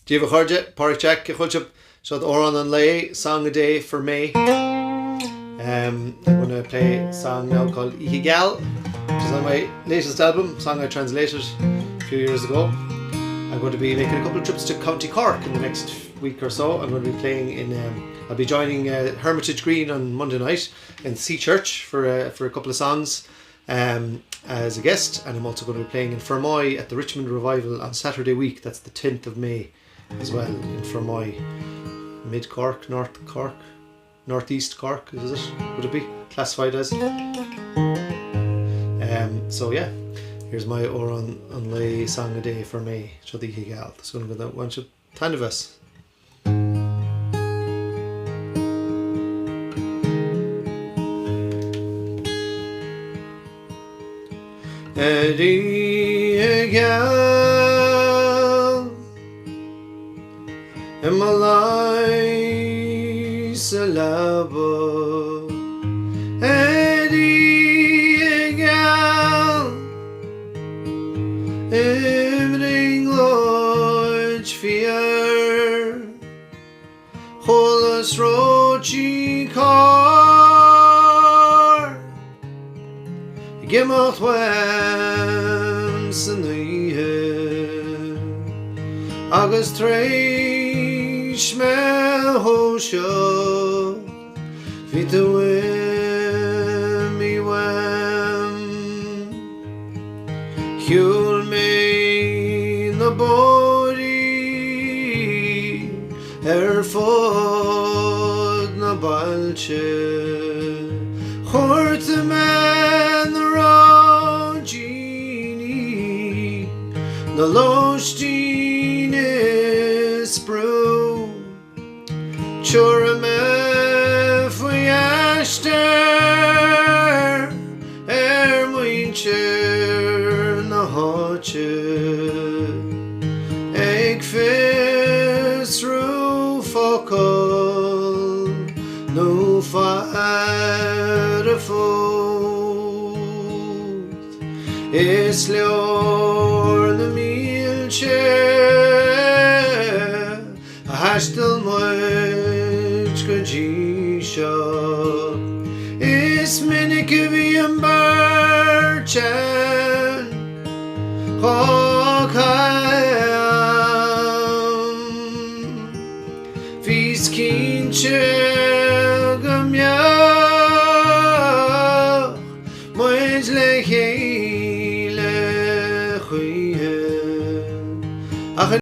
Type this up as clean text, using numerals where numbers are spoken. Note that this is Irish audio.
Dia dhaoibh a chairde, Páraic Jack, cén chaoi a bhfuil sibh? Seo amhrán an lae, Song a Day for May. Um, I'm going to play a song now called Oíche Gheal, which is on my latest album, song I translated a few years ago. I'm going to be making a couple of trips to County Cork in the next week or so. I'm going to be playing in, um, I'll be joining uh, Hermitage Green on Monday night in Sea Church for, uh, for a couple of songs um, as a guest, and I'm also going to be playing in Fermoy at the Richmond Revival on Saturday week. That's the 10th of May as well in Fermoy, mid Cork, North Cork, Northeast Cork, is it? Would it be classified as? Um, so yeah, here's my amhrán an lae song a day for May. Seo Oíche Gheal. Tá súil agam go mbainfidh sibh taitneamh as. Ar oíche gheal i mo luí sa leaba Ar oíche gheal I mbrionglóid fíor Chualas róidí carr Ag imeacht uaim san oíche Agus tar éis mé dhúiseacht Bhí tú imithe uaim. Shiúil mé na bóithrí ar fud na bailte. Chuartaigh mé na róidíní, na lóistín is brú. Tiúrfaidh mé faoi aistear ar mhuintir na háite ag fiosrú focal nó faire fút. Is leor na mílte. A thaistil muid go dtí seo. Is minic.